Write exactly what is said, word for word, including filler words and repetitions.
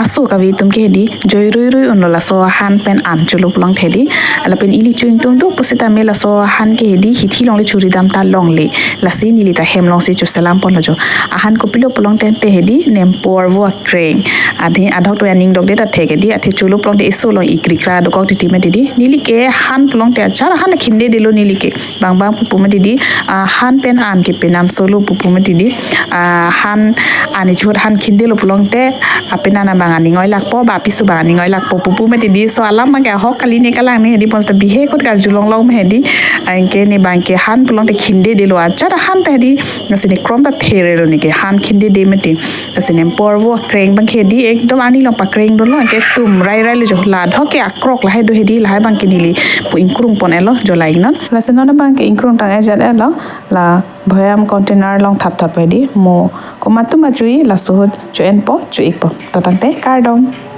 Aso kave atum ke hedi, joi rui rui unlo laso han pen an cholo pulote hedi. Lapen ili cho ingtung do pusitame laso han ke hedi, hithi longle churi dam ta longle. Lasi neli ta hem alongsi choselam ponlo jo. Ahan kopilo pulote hedi, nempo arvo akreng. Adhe adhok to aning dokde ta thek hedi, athe cholo pulote eso along ikrikra dokok titi mati hedi. Neli ke han pulote achar han khindedelo neli ke. Bang bang pupu mati hedi, ah, han pen an ke penam solo pupu mati hedi. Ah, han ani chot han khindelo pulote, ah, penam abang aning oilakpo, ba piso abang aning oilakpo pupu mati hedi. So alam abang ke ahok kali ne kalang ne hedi, bonta bihek kot karjulong long me hedi. Anke ne abang ke han pulote khindedelo achar han ta hedi. Lasi ne krom ta therelo ne ke han khindede mati. Lasi nempo arvo akreng abang ke hedi ekdom arni along pakreng dolo, anke tum rai rai le jo, la adhok ke akrok lahai do hedi, lahai abang ke neli pu ingkrung pon-etlo jo la-iknon. Lasi non abang ke ingkrung tang-et jat-etlo, la boyam container along thap thap hedi, mo komat atum achu-i laso ahut cho-enpo cho-ikpo. To tangte kardom.